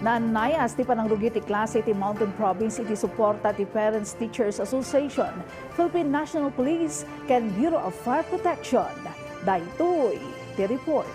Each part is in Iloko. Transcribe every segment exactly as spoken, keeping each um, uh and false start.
Naannayas ti panangrugi ti klase iti Mountain Province iti suporta ti Parents Teachers Association, Philippine National Police, ken Bureau of Fire Protection. Daytoy ti report.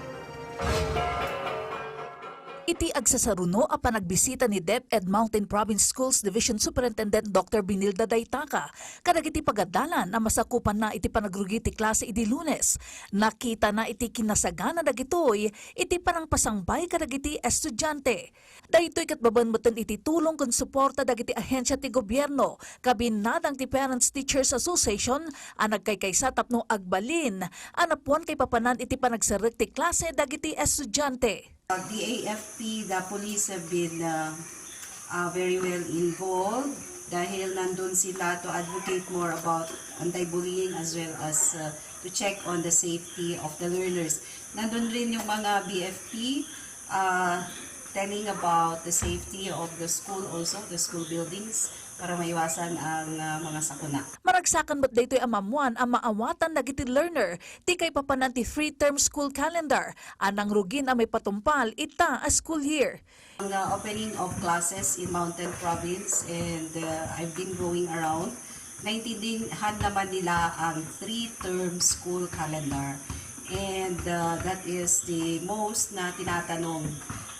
Iti agsasaruno a panagbisita ni DepEd Mountain Province Schools Division Superintendent Doctor Benilda Daytaca kadagiti pagadalan a masakupanna iti panagrugi ti klase idi Lunes, nakitana iti kinasagana dagitoy iti panangpasangbay kadagiti estudiante. Daytoy ket babaen metten iti tulong ken suporta dagiti ahensia ti gobierno, kabinnadang ti Parents Teachers Association a nagkaykaysa tapno agbalin a napuan kaipapanan iti panagserrek ti klase dagiti estudiante. The A F P, the police have been uh, uh, very well involved dahil nandun sila to advocate more about anti-bullying as well as uh, to check on the safety of the learners. Nandun rin yung mga B F P uh, telling about the safety of the school also, the school buildings, para maiwasan ang uh, mga sakuna. Maragsakan met daytoy a maammuan a maawatan dagiti learner ti kaipapanan ti three-term school calendar a nangrugin a maipatungpal ita a school year. Ang uh, opening of classes in Mountain Province and uh, I've been going around, naintindihan naman nila ang three-term school calendar. And uh, that is the most na tinatanong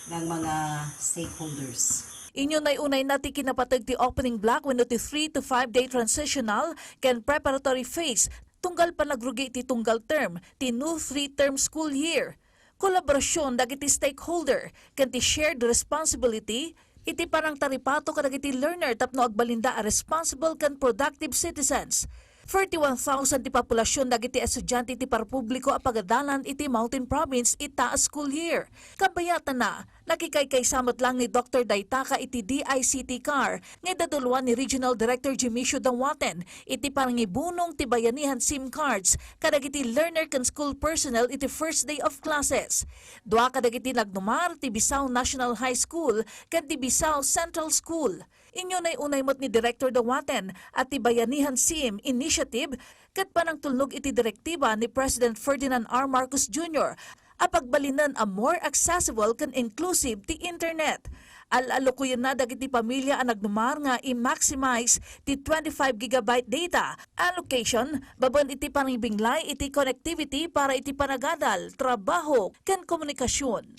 ng mga stakeholders. Inyo nay unay na ti kinapateg ti opening block wenno ti three to five day transitional ken preparatory phase tunggal panagrugi ti tunggal term ti new three-term school year. Kolaborasion dagiti stakeholder ken ti shared responsibility iti panangtaripato kadagiti learner tapno agbalinda a responsible ken productive citizens. Forty-one thousand ti populasion dagiti estudiante ti parpubliko a pagadalan iti Mountain Province ita a school year. Kabayatanna, nakikaykaysa met lang ni Doctor Daytaca iti D I C T car nga idaduluan ni Regional Director Jimicio Dawaten iti pangibunong ti bayanihan SIM cards kadagiti learner ken school personnel iti first day of classes. Dua kadagiti nagnumar ti Bisao National High School ken ti Bisao Central School. Inyo nay unay met ni Director Dawaten a ti Bayanihan SIM Initiative ket panangtulnog iti direktiba ni President Ferdinand R. Marcos Junior a pagbalinen a more accessible ken inclusive ti internet. Al-alukoyenna dagiti pamilia a nagnumar nga i-maximize ti twenty-five gigabyte data allocation babaen iti panangibinglay iti connectivity para iti panagadal, trabaho, ken komunikasion.